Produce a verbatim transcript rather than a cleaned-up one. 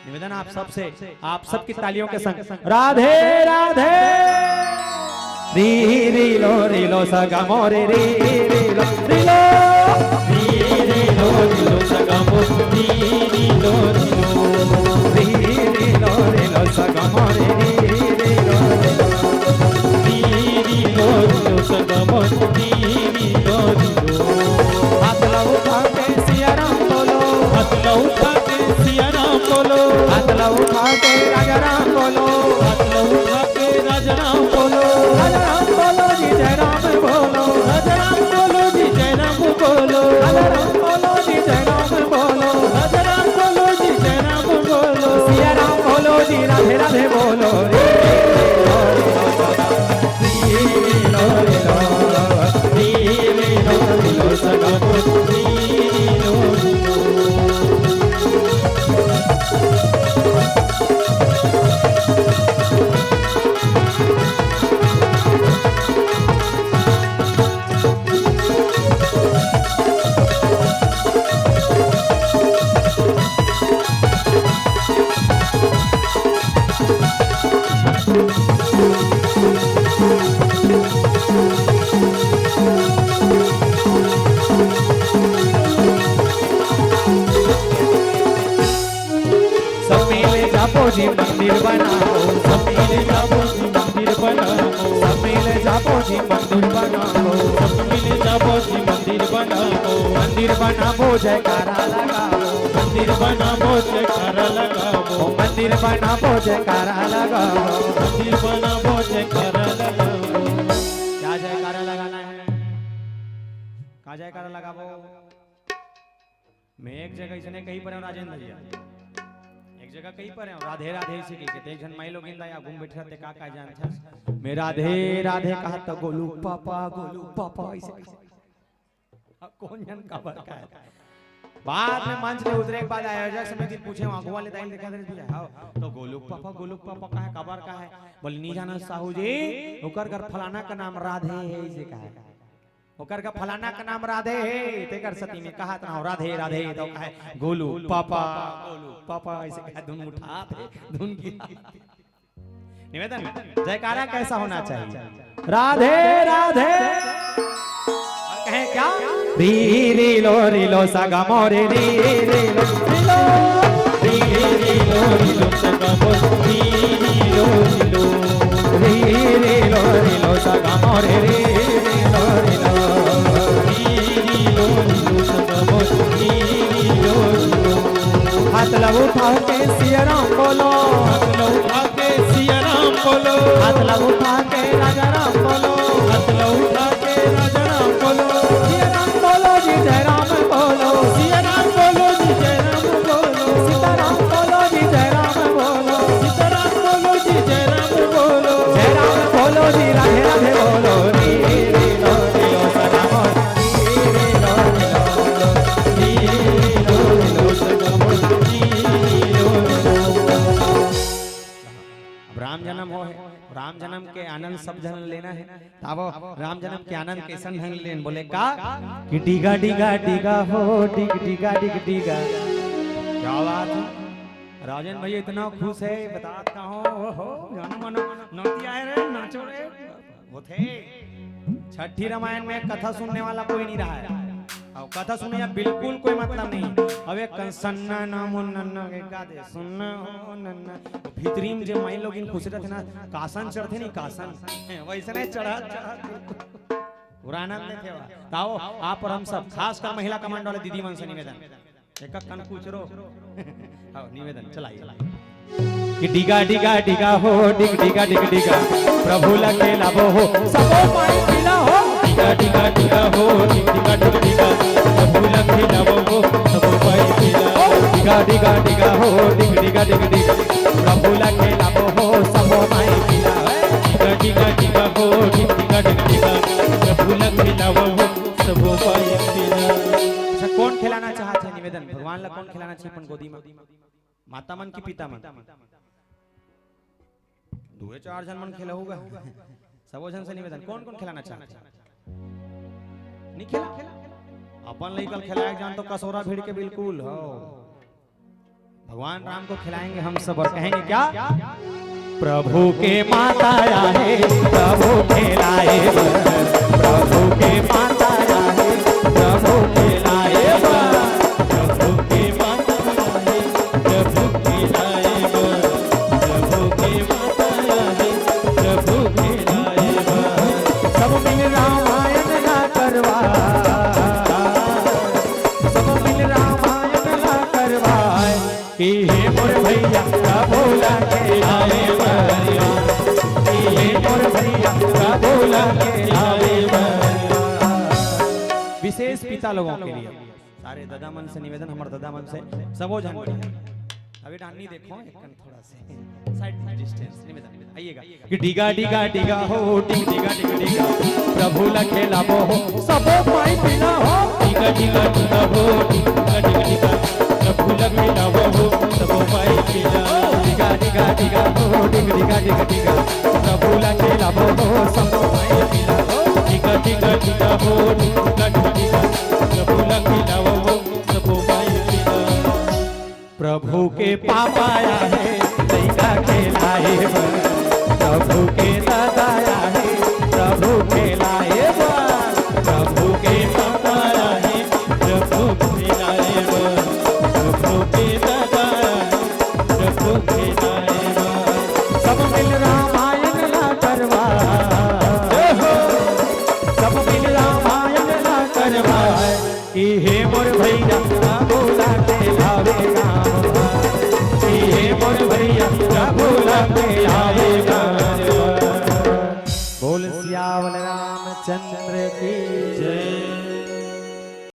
निवेदन आप सबसे, आप सबकी तालियों के संग, राधे राधे। री री लो री लो सा गा मो रे री री लो री लो। री री लो री लो सा गा मो री री लो री लो। री री लो री लो सा गा मो रे री री लो री लो। री री लो री लो सा गा मो री री लो री लो। हाथ ला उठा के सिया राम बोलो। हाथ ला उठा के सिया राम बोलो। हाथ ला उठा के राजा राम बोलो। हाथ ला उठा के राजा राम बोलो। राजा राम बोलो जी जय राम बोलो। राजा राम बोलो जी जय राम बोलो। राजा राम बोलो जी जय राम बोलो। राजा राम बोलो जी जय राम बोलो। सिया राम बोलो जी राधे राधे बोलो रे। सब मिले जाबो जी मंदिर बनाबो। सब मिले जाबो जी मंदिर बनाबो। सब मिले जाबो जी मंदिर बनाबो। सब मिले जाबो जी मंदिर बनाबो। मंदिर बनाबो जयकारा लगाबो। मंदिर बनाबो जयकारा लगाबो। ओ मंदिर बनाबो जयकारा लगाबो। मंदिर बनाबो जयकारा लगाबो। क्या जयकारा लगाना है? का जयकारा लगाबो? मैं एक जगह इसने कही परे हूँ राजेंद्र भैया, एक जगह कही परे हूँ राधे राधे इसे कही के, एक झन माई लोगिन दा या घूम बैठे रहते, का का जानथस, मैं राधे राधे कहा तो गोलू पापा, गोलू पापा इसे कहा। अब कौन जन काबर का है? बाद में मंच ले उतरे के बाद आयोजक समिति पूछे, वहाँ गोवा ले दाई देखा दे भैया, हाँ, तो गोलू पापा, गोलू पापा का है, काबर का है? बोले, "नहीं जाना साहू जी, ओकर घर फलाना का नाम राधे है," इसे कहा। ओकर का फलाना का नाम राधे हे, तेकर सती में कहत रहो राधे राधे, तो कहे गोलू पापा, गोलू पापा, ऐसे कहे धुन उठात हे, धुन की निवेदन, जयकारा कैसा होना चाहिए? राधे राधे। और कहे क्या? री री लो री लो सा गा मो रे री री लो री लो। री री लो री लो सा गा मो री री लो री लो। री री लो री लो सा गा मो रे री री लो री लो। री री लो री लो सा गा मो री री लो री लो। हाथ ला उठा के सिया राम बोलो। हाथ ला उठा के सिया राम बोलो। हाथ ला उठा के राजा राम बोलो। हाथ ला उठा के राजा राम बोलो। सिया राम बोलो जी जय राम बोलो। सिया राम बोलो जी जय राम बोलो। सीता राम बोलो जी जय राम बोलो। सीता राम बोलो जी जय राम बोलो। जय राम बोलो जी राधे राधे बोलो। री री लो री लो सदा बोलो। री री लो री लो। री री लो री लो सदा बोलो। री री लो री लो। अब राम जन्म हो हे, राम जन्म के आनंद सब झन लेना हे। त आवो, राम जन्म के आनंद कइसन ढंग ले लेन, बोले का कि डिगा डिगा डिगा हो, डिग डिगा डिग डिगा। क्या बात है, राजन भैया इतना खुश हे, बतात का हो, ओहो, जानो मानो, नौती आए रे, नाचो रे। होथे। छठी रामायण में कथा सुनने वाला कोई नहीं रहा है। अब कथा सुने या बिल्कुल कोई मतलब नहीं। अब एक कन-, सन्ना ना मुन्ना ना के गा दे, सुन्ना हो नन्ना। भीतरी में जे माई लोगिन खुश रहते ना, कासन चढ़ते नहीं, कासन। वैसे नहीं चढ़ा, चढ़ा। पूरा आनंद लेते हुआ। ताओ, आप और हम सब, खास कर महिला कमांड वाले दीदी मन से निवेदन। एक कन कुचरो। हाँ, निवेदन चलाइए। कि डिगा डिगा डिगा हो, डिग डिगा डिग डिगा, प्रभु ला खेलाबो हो, सबो माई पिला हो। डिगा डिगा डिगा हो, डिग डिगा डिग डिगा, प्रभु ला खेलाबो हो, सबो माई पिला हो। डिगा डिगा डिगा हो, डिग डिगा डिग डिगा, प्रभु ला खेलाबो हो, सबो माई पिला हो। डिगा डिगा डिगा हो, डिग डिगा डिग डिगा, प्रभु ला खेलाबो हो, सबो माई पिला। अच्छा, कौन खिलाना चाहत हे निवेदन? भगवान ला कौन खिलाना चाहिए अपन गोदी में? माता मन की पिता मन? दुए चार झन मन खेला होगा। सबो झन से निवेदन, कौन कौन खिलाना चाहत हे? नहीं खेला? अपन लइका ल खिलाए जान तो कसोरा भिड़ के बिल्कुल हो। भगवान राम को खिलाएंगे हम सब और कहेंगे क्या? प्रभु के माता आहे, प्रभु खिलाए बर। प्रभु के माता आहे, प्रभु खिलाए बर। प्रभु के माता आहे, प्रभु खिलाए बर। प्रभु के माता आहे, प्रभु खिलाए बर। सब मिल रामायण ला करवा, सब मिल रामायण ला करवाए। कि हे मोर भैया, प्रभु ला खिलाए बर। कि हे मोर भैया, प्रभु ला खिलाए बर। विशेष पिता लोगों के लिए, सारे दादा मन से निवेदन, हमर दादा मन से, सबो झन। अभी डांडी देखो, एक कन थोड़ा से side distance, निवेदन, आइएगा। कि डिगा डिगा डिगा हो, डिग डिगा डिग डिगा, प्रभु ला खेलाबो हो, सबो माई पिला हो। डिगा डिगा डिगा हो, डिगा डिगा डिगा, प्रभु ला खेलाबो हो, सबो माई पिला। डिगा डिगा डिगा हो, डिग डिगा डिग डिगा, प्रभु ला खेलाबो हो, सबो माई पिला हो। डिगा डिगा डिगा हो, डिगा डिगा डिगा, प्रभु ला खेलाबो हो, सबो माई पिला। प्रभु के पापा आहे, लइका खेलाए बर। प्रभु के दादा आहे, प्रभु खेलाए बर। प्रभु के पापा आहे, प्रभु खेलाए बर। प्रभु के दादा आहे, प्रभु खेलाए बर। सब मिल रामायण ला करवा, सब मिल रामायण ला करवा। कि हे मोर भैया, प्रभु ला खिलावे बर। कि हे मोर भैया, प्रभु ला खिलावे बर। बोल सियावर रामचंद्र की जय।